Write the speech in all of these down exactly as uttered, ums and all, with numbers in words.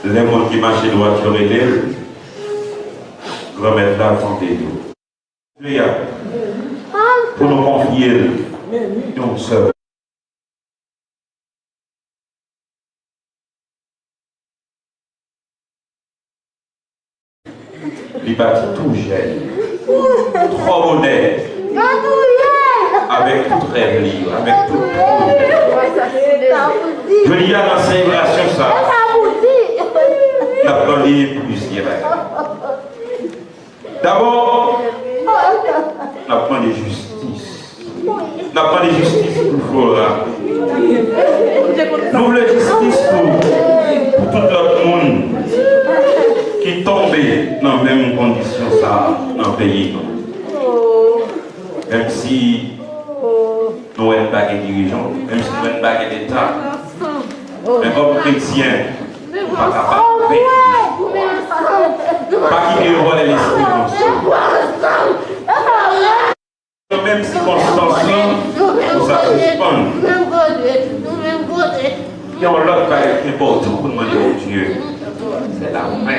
Lè moun ki mache dwat yo rele l, Granmèt la tande yo. Pou nou konfye l yon sèl. Li pati tou jèn, twò bonè, avèk tout rèv li yo, avèk tout pwojè. Jodi a, nan selebrasyon sa, n ap mande plizyè bagay. Dabò, n ap mande jistis. N ap mande jistis pou Flora. Nou vle jistis tou pou tout lòt moun ki tonbe nan menm kondisyon sa a nan peyi nou. Menm si nou wè n pa gen dirijan, menm si nou wè n pa gen Leta, men kòm kretyen, nou pa kapab pèdi lespwa. Pa kite yo vòlè lesperans nou. Nan menm sikonstans lan, pou sa sispann. Gen yon lòt bagay ki enpòtan pou n mande Bondye. Se lapè.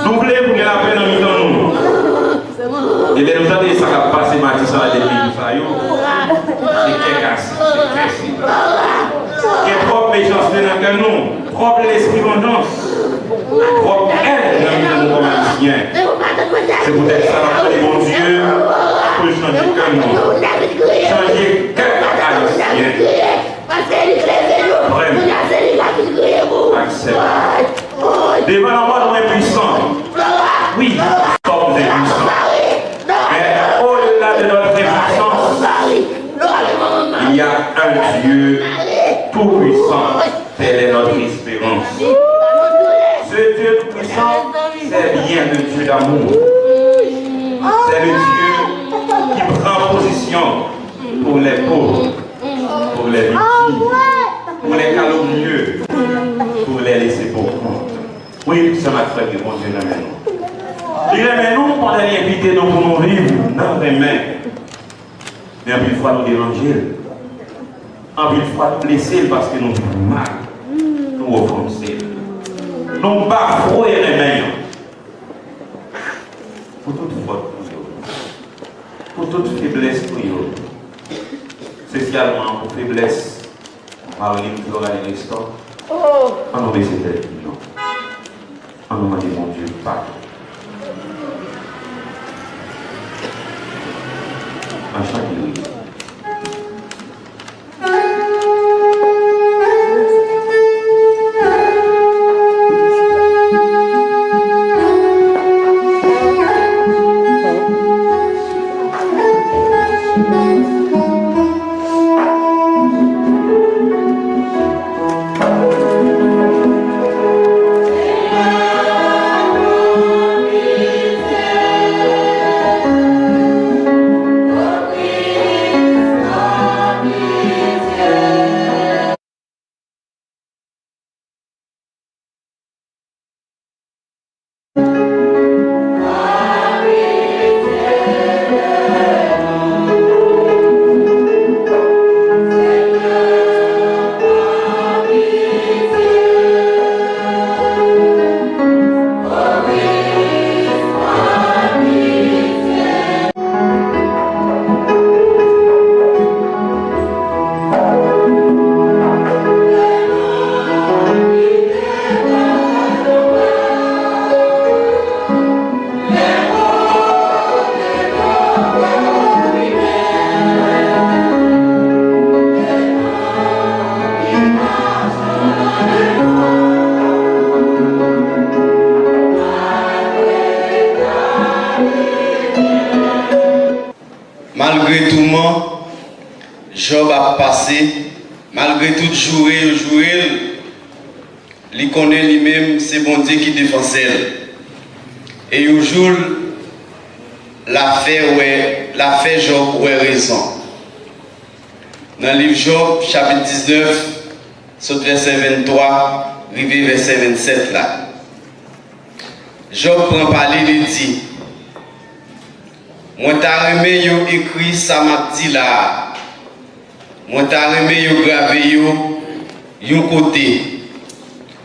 Nou vle pou gen lapè nan mitan nou. E lè nou tande sa k ap pase Matisan ak lènmi sa yo, se kè kase, se kè sere. Gen twòp mechanste nan kè nou, twòp lespri vanjans, twòp èn nan mitan nou kòm Ayisyen. Se poutèt sa n ap mande Bondye pou l chanje kè nou. Chanje kè Ayisyen. Vrèman. Aksepte. Devan lanmò nou enpwisan. Wi, sommes impuissants. Mais au-delà de notre impuissance, il y a un Dieu tout-puissant. Telle est notre espérance. Ce Dieu tout-puissant, c'est bien un Dieu d'amour. C'est le Dieu qui prend position pour les pauvres, pour les victimes, pour les calomnieux, pour les laissés pour compte. Wi, sè m ak frè m yo, Bondye renmen nou. Li renmen nou pandan li envite nou pou nou viv nan renmen. Men anpil fwa nou deranje l. Anpil fwa nou blese l paske nou viv mal, nou ofanse l. Nou bafwe renmen an. Pou tout fòt nou yo, pou tout feblès nou yo, espesyalman pou feblès Marilyn Florane Nestor, an nou bese tèt nou. An nou mande Bondye padon. An chante wi. Malgre touman Jòb ap pase, malgre tout joure yo joure l, li konnen li menm se Bondye ki defansè l. E yon jou l, l a fè wè, l a fè Jòb wè rezon. Nan liv Jòb, chapit diznèf, sot vèsè venntwa rive vèsè vennsèt la. Jòb pran pale, li di, Mwen ta renmen yo ekri sa m ap di la a. Mwen ta renmen yo grave yo yon kote.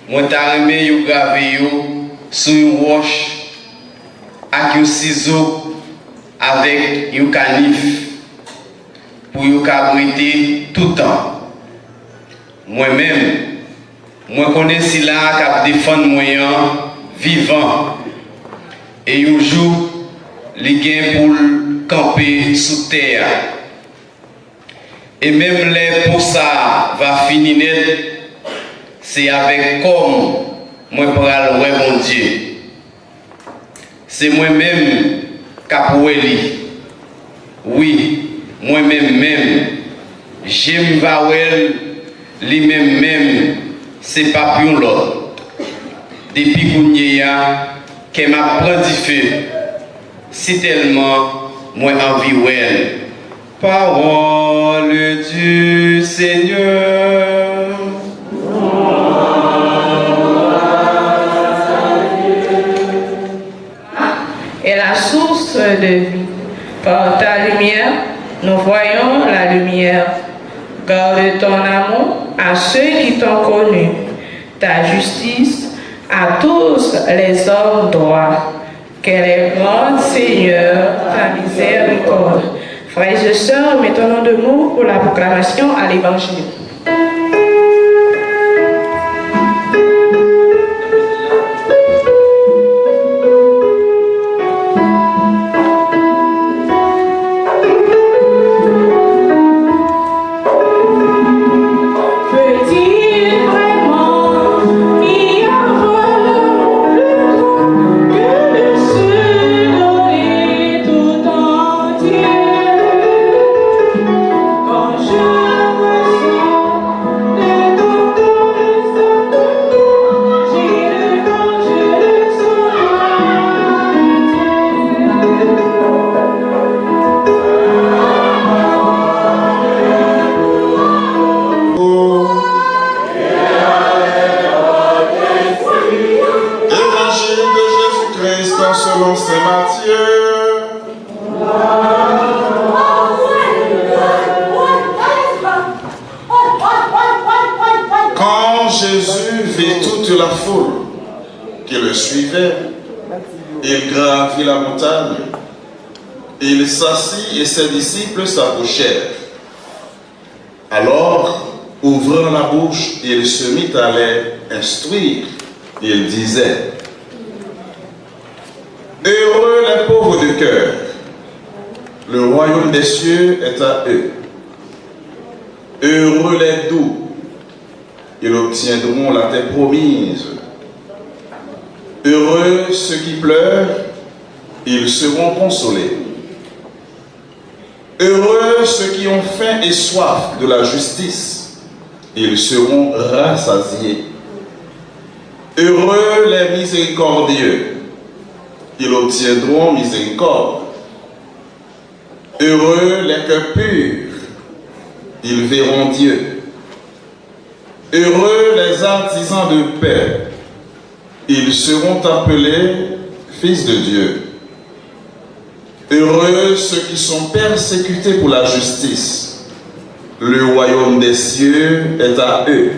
Mwen ta renmen yo grave yo sou yon wòch ak yon sizo avèk yon kanif pou yo kab rete toutan. Mwen menm, mwen konnen Sila a k ap defann mwen an vivan, e yon jou li gen pou l kanpe sou tè a. E menm lè po sa a va fini nèt, se avèk kò m mwen pral wè Bondye. Se mwen menm k ap wè li. Wi, mwen menm menm. Je m va wè l, li menm menm, se p ap yon lòt. Depi kounye a, kè m ap pran dife, sitèlman mwen anvi wè l. Parole du Seigneur. Est la source de vie. Par ta lumière, nous voyons la lumière. Garde ton amour à ceux qui t'ont connu, ta justice à tous les hommes droits. Qu'elle est grande, Seigneur, ta miséricorde. Frères et sœurs, mettons-nous debout pour la proclamation à l'Évangile. Évangile de Jésus-Christ selon saint Matthieu. Quand Jésus vit toute la foule qui le suivait, il gravit la montagne, il s'assit et ses disciples s'approchèrent. Alors, ouvrant la bouche, il se mit à les instruire. Il disait, heureux les pauvres de cœur, le royaume des cieux est à eux. Heureux les doux, ils obtiendront la terre promise. Heureux ceux qui pleurent, ils seront consolés. Heureux ceux qui ont faim et soif de la justice, ils seront rassasiés. Heureux les miséricordieux, ils obtiendront miséricorde. Heureux les cœurs purs, ils verront Dieu. Heureux les artisans de paix, ils seront appelés fils de Dieu. Heureux ceux qui sont persécutés pour la justice, le royaume des cieux est à eux.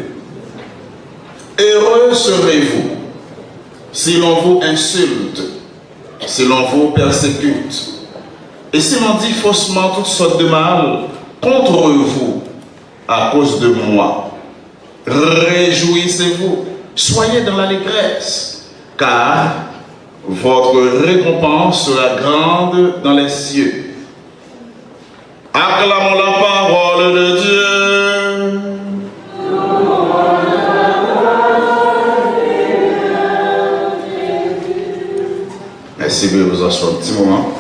Heureux serez-vous si l'on vous insulte, si l'on vous persécute, et si l'on dit faussement toutes sortes de mal contre vous à cause de moi. Réjouissez-vous, soyez dans l'allégresse, car votre récompense sera grande dans les cieux. Acclamons la parole de Dieu. Merci, veuillez vous asseoir un petit moment.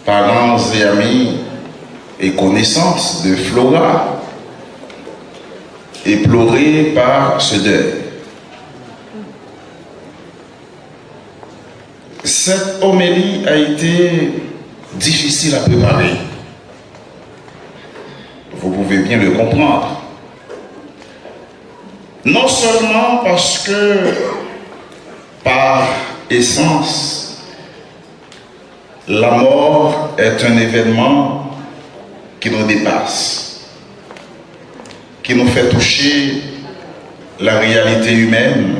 Parents et amis et connaissances de Flora, éplorés par ce deuil. Cette homélie a été difficile à préparer. Vous pouvez bien le comprendre. Non seulement parce que, par essence, la mort est un événement qui nous dépasse, qui nous fait toucher La réalité humaine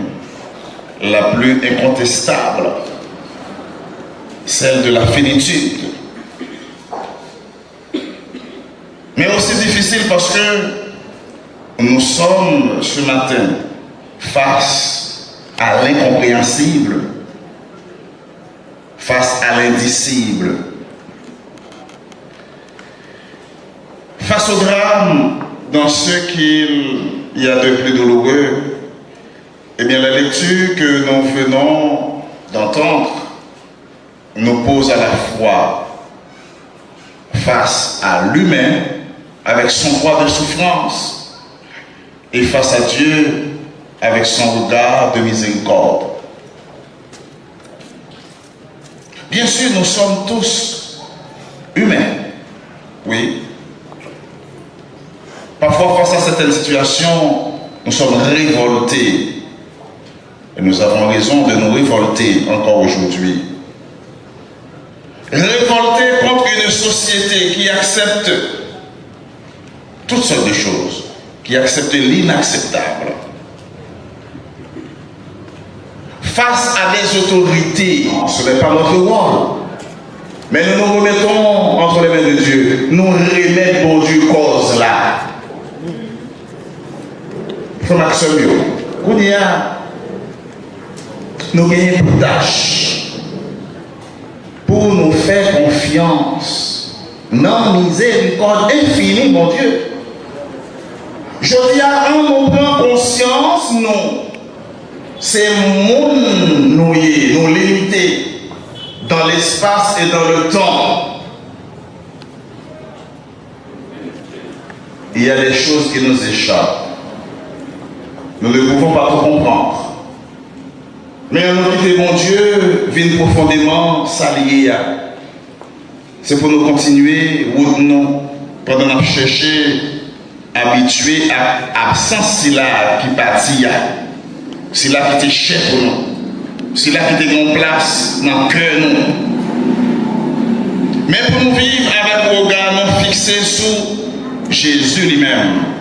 la plus incontestable, celle de la finitude. Mais aussi difficile parce que nous sommes ce matin face à l'incompréhensible, face à l'indicible, face au drame dans ce qu'il y a de plus douloureux. Eh bien, la lecture que nous venons d'entendre nous pose à la fois face à l'humain avec son poids de souffrance et face à Dieu avec son regard de miséricorde. Bien sûr, nous sommes tous humains, oui. Parfois, face à certaines situations, nous sommes révoltés. Et nous avons raison de nous révolter encore aujourd'hui. Révoltés contre une société qui accepte toutes sortes de choses, qui accepte l'inacceptable. Face à des autorités, ce n'est pas notre rôle. Men nou nou remetons entre les mains de Dieu. Nou remet Bondye kòz la. Frè m ak sè m yo, kounye a, nou genyen pou tach pou nou fè konfyans nan mizerikòd enfini Bondye. Jodi a, an nou pran konsyans, nou, se moun nou ye, nou limite dans l'espace et dans le temps. Il y a des choses qui nous échappent. Nous ne pouvons pas tout comprendre. Men an nou kite Bondye vin pwofondèman sa li ye a. Se pou nou kontinye wout nou pandan n ap chèche abitye ak absans sila ki pati a, sila ki te chè pou nou, sila ki te gen yon plas nan kè nou. Men pou nou viv avèk woga nou fikse sou Jezi li menm.